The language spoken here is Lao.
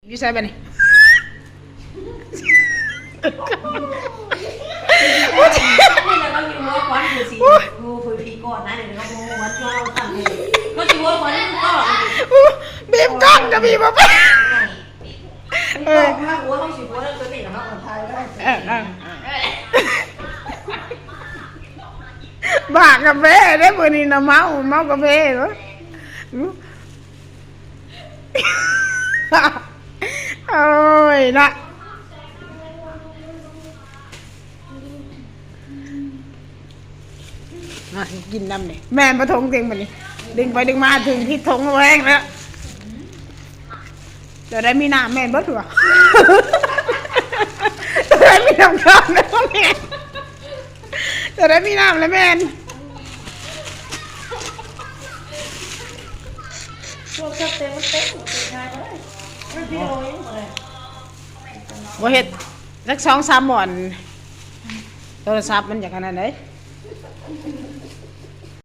ຢູ່ໃສບາດນີ້? ໂອ້ ບີບກ້ອນກໍບີບບໍ່ເປັນ. ເອີ ເອີ ເອີ ບ້າກາເຟເດ້ມື້ນີ້ນະ ເມົາ ເມົາກາເຟເນາະ. ໂອ້ຍເນາະ ມາກິນນຳນີ້ ແມ່ນບໍ່ຖົງເຕັງບາດນີ້ ດຶງໄປດຶງມາ ຖືຜິດຖົງແຮງແລ້ວ. ຕົວໃດມີນ້ຳແມ່ນເບິດ ຕົວໃດມີນ້ຳກອນແມ່ນ ຕົວໃດມີນ້ຳແລ້ວແມ່ນ. ພວກເຈົ້າເຕັມມັນເຕັມ ເປັນຫຍັງບໍ່ໄດ້ ມັນວິດີໂອຍັງບໍ່ໄດ້ ບໍ່ເຮັດຈັກສອງສາມບ່ອນ ໂທລະສັບມັນຢາກອັນນັ້ນເດ້.